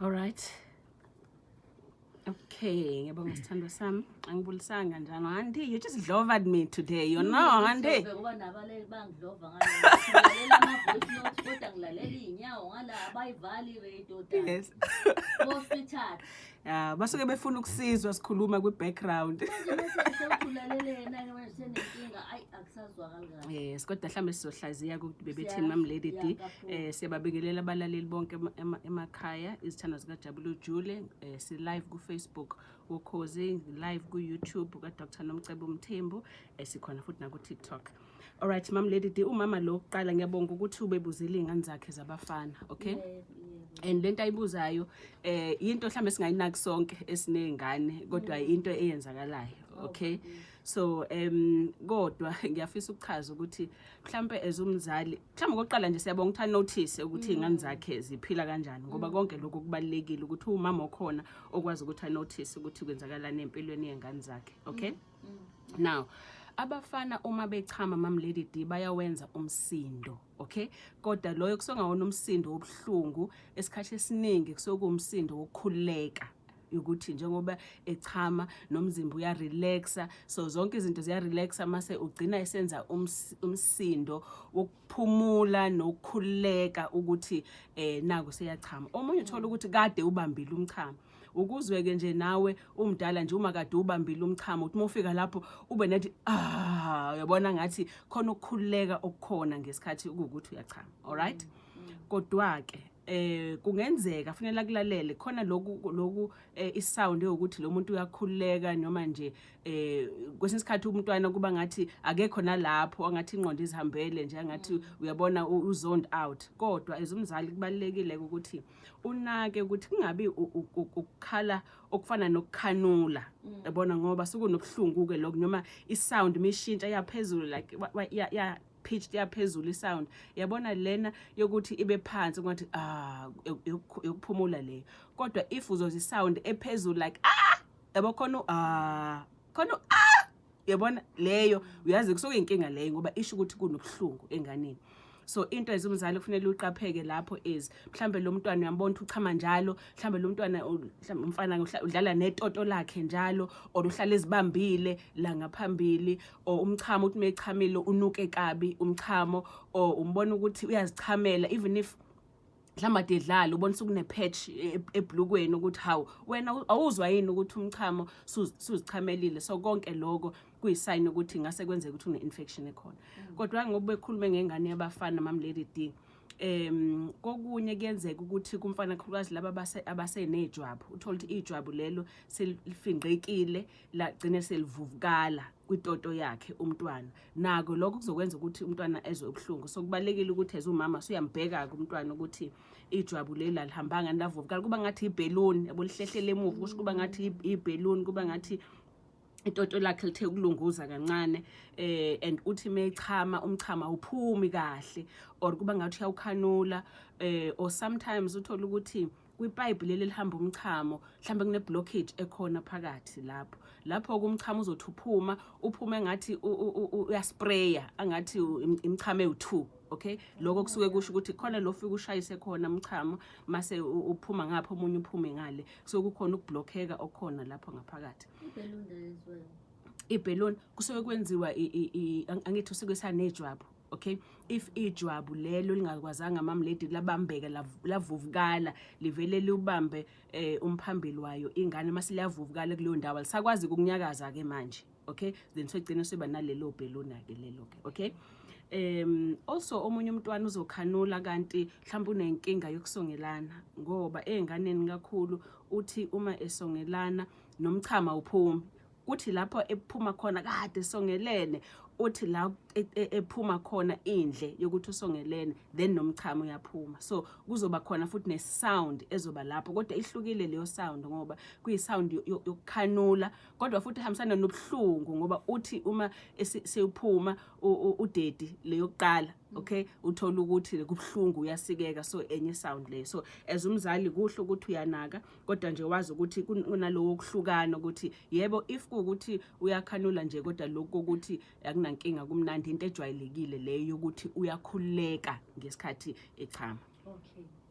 Alright. Okay, ngiyabonga sithandwa sami. Angibulisanga njalo. Auntie, you just dlovered me today. Auntie. Ngoba nabaleli bangidlova ngala. Ngilalela ama-voice note kodwa ngilalela iy'nyawo ngala, abayivali i-radio dani. Ko-sweetheart. Yeah, basuke befuna ukusizwa sikhuluma kwi-background. Manje mase sewuthi ulalele yena-ke manje senenkinga, ayi, akusazwakali kahle. Yes, kodwa mhlambe sizohlaziya ukuthi bebethini, Mam Lady D. Kakhulu. Siyababingelela abalaleli bonke emakhaya, izithandwa zikaJabula Jule, si live ku Facebook Ukhozi, live ku YouTube ka Dr Nomcebo Mthembu, sikhona futhi na ku TikTok. Alright, Mam Lady D, umama lo kuqala ngiyabonga ukuthi ubebuzile izingane zakhe zabafana, okay? Yebo. And lento ayibuzayo into mhlambe singayinaki sonke esinezingane, kodwa into eyenzakalayo, okay? So kodwa ngiyafisa ukuchaza ukuthi mhlambe as umzali, mhlambe kokuqala nje siyabonga ukuthi anotice ukuthi izingane zakhe ziphila kanjani, ngoba konke lokho kubalekile ukuthi umama okhona okwazi ukuthi anotice ukuthi kwenzakalani empilweni yengane zakhe, okay? Now abafana uma bechama, Mam Lady D, bayawenza umsindo, okay? Kodwa loyo kusongawona umsindo wobuhlungu. Esikhathi esiningi kusuke kuwumsindo wokukhululeka, ukuthi njengoba echama nomzimba uyarelaxa, so zonke izinto ziyarelaxa, mase ugcina esenza umsindo wokuphumula nokukhululeka ukuthi naku seyachama. Omunye uthola ukuthi kade ubambile umchamo, ukuzweke nje nawe umdala nje, uma kade ubambile umchamo, uthi uma lapho ube nethi ah, uyabona ngathi khona ukukhululeka okukhona ngesikhathi ukuwukuthi uyachama, alright? Kodwa ke kungenzeka kufanele akulalele khona lokhu isound yokuthi lo muntu uyakhululeka, noma nje kwesinye isikhathi umntwana kuba ngathi akekho nalapho, angathi ingqondo izihambele nje, angathi uyabona u-zoned out. Kodwa as umzali kubalekile ukuthi unake ukuthi kungabi ukukhala okufana nokukhanula, yabona, ngoba sekunobuhlungu ke lokho, noma isound mishintsha yaphezulu, like ya pitched yaphezulu isound, yabona, lena yokuthi ibe phansi ngathi ah, yokuphumula leyo. Kodwa if uzoza isound ephezulu like ah, yabo, khona ah, khona ah, yabona, leyo uyazi kusuke inkinga leyo, ngoba isho ukuthi kunobuhlungu enganeni. So into ezumzali kufanele uqapheke lapho is mhlambe lo mntwana uyambona ukuthi uchama njalo, mhlambe lo mntwana mhlambe umfana udlala netoto lakhe njalo, or uhlala ezibambile la ngaphambili, or umchamo uthi mechamile unuke kabi umchamo, or umbona ukuthi uyazichamela, even if mhlawumbe ade edlala, ubona sukune-patch ebhlukweni, ukuthi hawu wena, awuzwa yini ukuthi umchamo suzichamelile? So konke lokho kuyisign ukuthi ngase kwenzeka ukuthi une-infection ekhona. Kodwa ngoba bekhulume ngengane yabafana, Mam Lady D, kokunye kuyenzeka ukuthi kumfana, kakhulukazi laba abasenejwabu, uthola ukuthi ijwabu lelo selifinqekile, lagcine selivuvukala kwitoto yakhe umntwana. Nako lokho kuzokwenza ukuthi umntwana ezwe ubuhlungu. So kubalekile ukuthi as umama suyambheka-ke umntwana ukuthi ijwabu leli alihambanga lavuvukala, kuba ngathi ibheluni, yabo, lihlehlele emuva, kusho kuba ngathi ibheluni, kuba ngathi itoto lakhe lithe ukulunguza kancane, and uthi mechama umchama awuphumi kahle, or kuba ngathi uyawukhanula, or sometimes uthola ukuthi kwipipe leli elihamba umchamo mhlambe kune blockage ekhona phakathi lapho. Lapho kumchamo uzothi uphuma, uphume ngathi uyaspraya, angathi imchamo ewu2, okay? Lokho kusuke kusho ukuthi khona lo fika ushayise khona umchamo, mase uphuma ngapha, omunye uphume ngale, kusuke kukhona ukublockeka okukhona lapho ngaphakathi. Ibheluni lenziwe. Ibheloni kusuke kwenziwa angithi usuke sanejwabu, okay? If ijwabu lelo lingakwazanga, Mam Lady, labambeka lavuvukala, livele liubambe umphambili wayo ingane, mase liyavuvukala kuleyo ndawo, alisakwazi ukunyakaza ke manje, okay? Then sogcina siba nalelo bhelona ke lelo ke, okay? Also omunye umntwana uzokhanula kanti mhlawumbe unenkinga yokusongelana, ngoba ey'nganeni kakhulu uthi uma esongelana nomchama uphumi, kuthi lapho ephuma khona kade songelene, uthi la ephuma khona indle yokuthi usongelene, then nomchamo uyaphuma. So kuzoba khona futhi ne-sound ezoba lapho, kodwa ihlukile leyo sound, ngoba kuyi-sound yokukhanula, kodwa futhi ihambisana nobuhlungu, ngoba uthi uma sewuphuma udedi leyokuqala, okay, uthola ukuthi kubuhlungu, uyasikeka. So enye sound leyo. So as umzali kuhle ukuthi uyanaka, kodwa nje wazi ukuthi kunalowo kuhlukana, ukuthi yebo, if kuwukuthi uyakhanula nje, kodwa lokhu ukuthi akunankinga, kumnandi, into ejwayelekile leyo yokuthi uyakhululeka ngesikhathi echama. Okay.